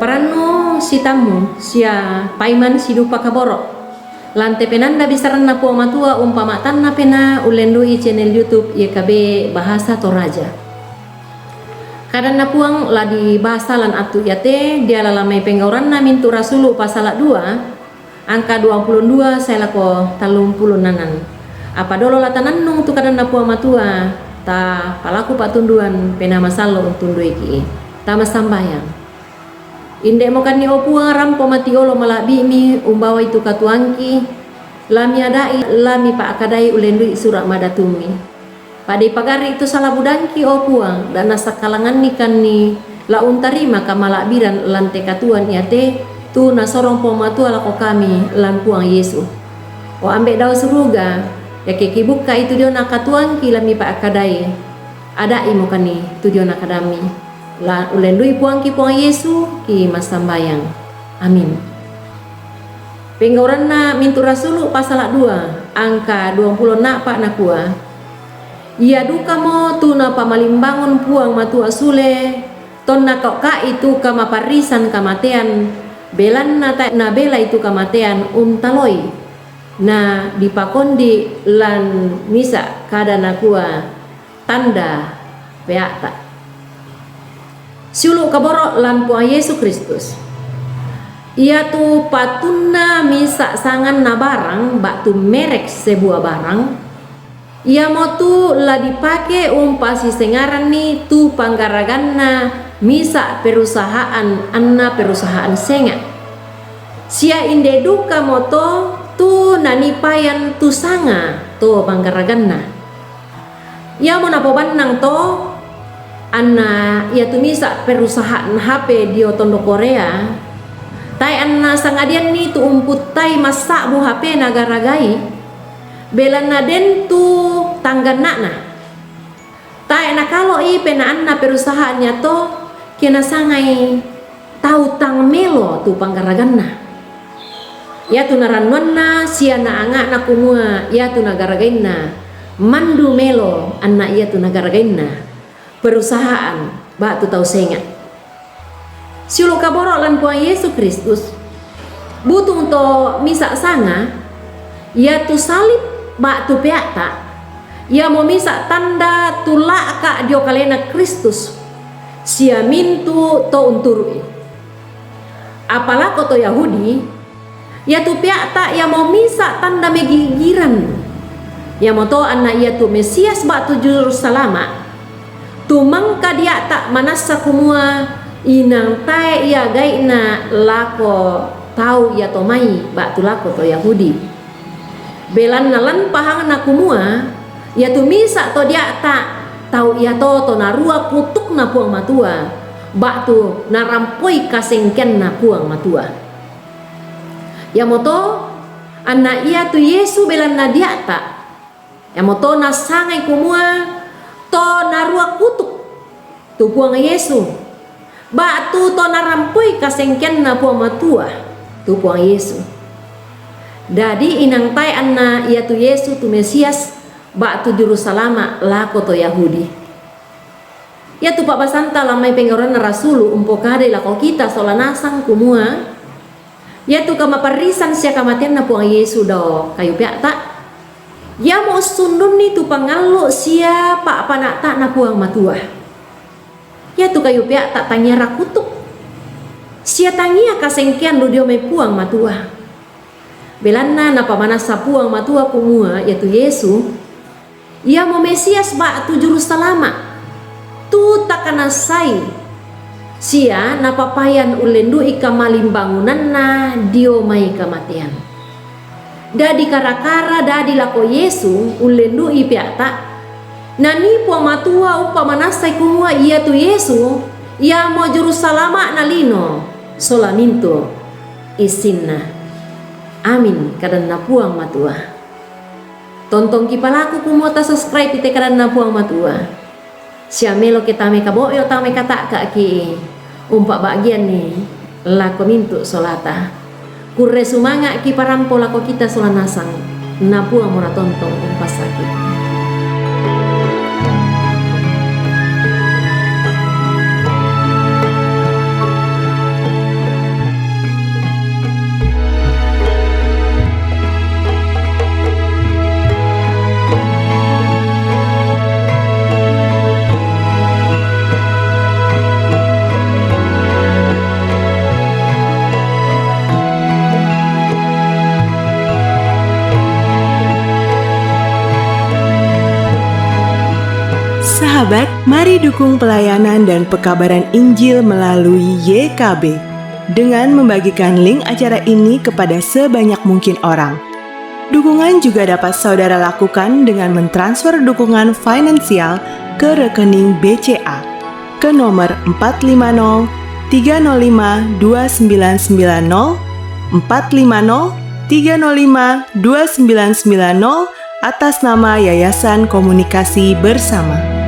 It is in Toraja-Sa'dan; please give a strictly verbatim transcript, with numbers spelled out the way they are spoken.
Parannu sitammu sia paiman sidupa kaboro'. Lante penanda bisaranna Puang Matua umpama tanna pena ullendu'i channel YouTube Y K B Bahasa Toraja. Kadanna Puang la dibasa lan attu iate diala lan mai penggauranna mintu rasulu pasala dua, angka duapulondua sae lako tallumpulo nannan. Apa dolo la tanannung tu kadanna Puang Matua, ta palaku pa'tunduan Penaa Masallo' untunduiki. Tama sambayang. Inde'mokanni, o Puang, rampo mati olo mala'bi'mi umbawai tu katuoangki, la miada'i, la mipa'kadai ullendu'i sura' madatummi. Pada ipagarri' tu sala budangki, o Puang, da' nasakkalangannikanni la untarima kamala'biran lan te katuoan iate tu nasorong Puang Matua lako kami lan Puang Yesu. O Ambe' dao suruga, iake kibukka'i tu diona katuoangki la mipa'kadai, ada'imokanni tu diona kadammi. La ullendu'i Puangki Puang Yesu ki massambayang. Amin. Penggauranna mintu rasulu pasala dua, angka duapulonna'pa nakua, Ia dukamo tu Napamalimbangun Puang Matua sule, tonna kaukka'i tu kamaparrisan kamatean, belanna tae' nabelai tu kamatean untaloi, na dipakondi lan misa' kada nakua, tanda pea'ta. Siulu' kaboro' lan Puang Yesu Kristus. Iatu patunna misa' sanganna barang ba'tu merek sebuah barang, iamotu la dipake umpasisengaranni tu panggaraganna misa' perusahaan anna perusahaan senga'. Sia inde dukamoto tu nanipayan tu sanga to panggaraganna. Iamo napobannang to, anna iatu misa' perusahaan H P dio tondok Korea, tae' anna sangadianni tu umputtai massa'bu H P nagaragai, belanna den tu tangganna'na. Tae' nakalo'i penaanna perusahaan iato ke nasangai tau tang melo tu panggaraganna. Iatu narannuanna sia naanga'na kumua iatu nagaragainna mandu melo anna iatu nagaragainna perusahaan ba'tu tau senga'. Siulu' kaboro' lan Puang Yesu Kristus, butung to misa' sanga, iatu salib ba'tu pea'ta, iamo misa' tanda tu la'ka' dio kalena Kristus, sia mintu' to unturu'i. Apa lako to Yahudi, iatu pea'ta iamo misa' tanda megigiran. Iamoto anna iatu Mesias ba'tu Jurusalama', tu mangka dia'ta manassa kumua inang tae' ia gai'na lako tau iato mai ba'tu lako to Yahudi. Belanna lan pahangna kumua, iatu misa' to dia'ta, tau iato to narua kutukna Puang Matua, ba'tu narampoi kasengkeanna Puang Matua. Iamoto anna iatu Yesu belanna dia'ta, iamoto nasangai kumua to narua kutuk tu Puang Yesu, ba'tu to narampoi kasengkeanna Puang Matua tu Puang Yesu. Dadi inang tae' anna iatu Yesu tu Mesias ba'tu Jurusalama' lako to Yahudi. Iatu pa'basanta lan mai penggauranna rasulu' umpokadai lako kita sola nasang kumua, iatu kamaparrisan sia kamateanna Puang Yesu dao kayu pea'ta, iamo ussundunni tu pangallu' sia pa'pana'ta'na Puang Matua. Iatu kayu pea'ta tangia rakutuk, sia tangia kasengkean lu dio mai Puang Matua. Belanna napamanassa Puang Matua kumua iatu Yesu, iamo Mesias ba'tu Jurusalama', tu takanassai, sia napapayan ullendu'i kamalimbangunanna dio mai kamatean. Dadi kara-kara dadi lako Yesu ullendu'i pea'ta, nanii Puang Matua umpamanassai kumua iatu Yesu, iamo Jurusalama'na lino sola mintu' issinna. Amin, kadanna Puang Matua. Tontongki palaku kumua tasubscribe te kadanna Puang Matua. Sia melo ke tame kabo'yo, tame kata'ka'ki umpa'bagianni lako mintu' solata. Kurre sumanga'ki parampo lako kita sola nasang, na Puang mora tontong umpassaki. Sahabat, mari dukung pelayanan dan pekabaran Injil melalui Y K B dengan membagikan link acara ini kepada sebanyak mungkin orang. Dukungan juga dapat saudara lakukan dengan mentransfer dukungan finansial ke rekening B C A ke nomor empat lima nol tiga nol lima dua sembilan sembilan nol, empat lima nol tiga nol lima dua sembilan sembilan nol, atas nama Yayasan Komunikasi Bersama.